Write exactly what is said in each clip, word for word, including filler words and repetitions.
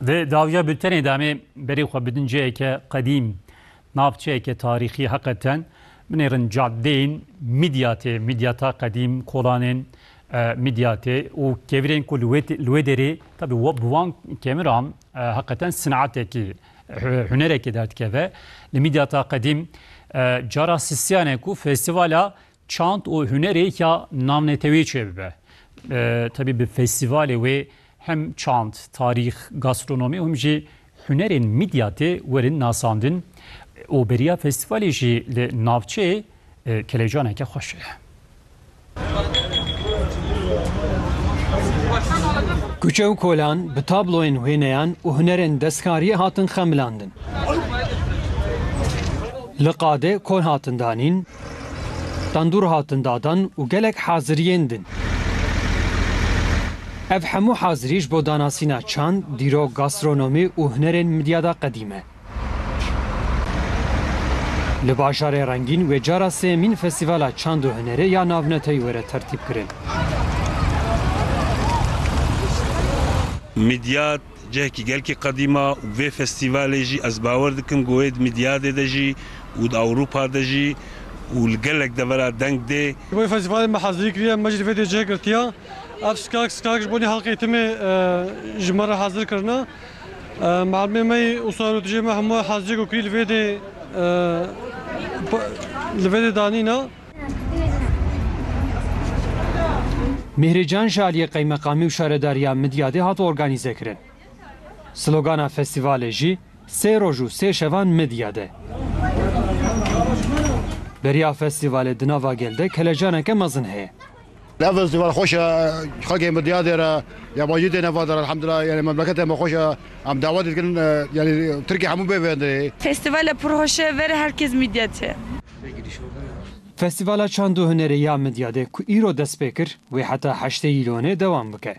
Vê dawiya bultenê de em ê berê xwe bidin ciheke qedîm, navçeyeke tarîxî heqeten. Binêrin caddeyên Midyatê, Midyata qedîm, kolanên, e, Midyatê û kevirên ku li wê, li wê derê, tabî, wa-, bi wan kemiran, e, heqeten sinatekî, hu-, hunerekê derdikeve. Li Midyata qedîm, e, cara sisiyan e ku festîvala çand û hunerê ya navnetewî çêbibe. E, tabî bi festîvalê wê hem çand, tarîx, gastronomî û hem jî hunerên Midyatê werin nasandin û beriya festîvalê jî li navçeyê, e, kelecaneke xweş e. Kuçe û kolan bi tabloyên wêneyan û hunerên destkariyê hatin xemilandin. Li qadê kol hatin danîn, tendûr hatin dadan û gelek haziriyên din. Ev hemû hazirî ji bo danasîna çand, dîrok, gastronomî û hunerên Midyada qedîm e. Li bajarê rengîn wê cara sêyemîn Festîvala Çand û Hunerê ya navnetewî were tertîb kirin. Midyad cihekî gelkî qedîm e û vê festîvalê jî ez bawer dikim ku wê di Midyadê de jî û di Ewropa de jî û li gelek devera deng dê. Ji bo festîvalê me hazirî kiriye, me jî li vê dê cih girtiye. Ev skak, skak ji bo nî halkê timê, e, ji me re hazir kirine. E, melimê me yî û sarotijê me hemû hazirî ku kirî li vê dê, e, pa-, li vê dê danîne. Mîhrîcan ji aliyê qeymeqamî û şaredariya Midyadê hat organîze kirin. Slogana festîvalê jî sê roj û sê şevan Midyad e. Beriya festîvalê di nava gel de kelecaneke mezin heye. Ev festîval xweş e, xelkê Midyadê re, yabacî têne va de re, elhamdulillah, yani memleketê me xweş e. Em dawetê dikin, e, yani Tirkiye hemû bê vê derê. Festîval e pir hoş e, vere herkes Midyatê. Festîvala Çand û Hunerê ya Midyadê ku îro dest pê kir, wê heta heştê Îlonê dewam bike.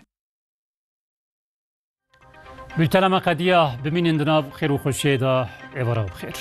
Bultena me qediya, bimînin di nav xêr û xweşiyê de, êvara bi xêr.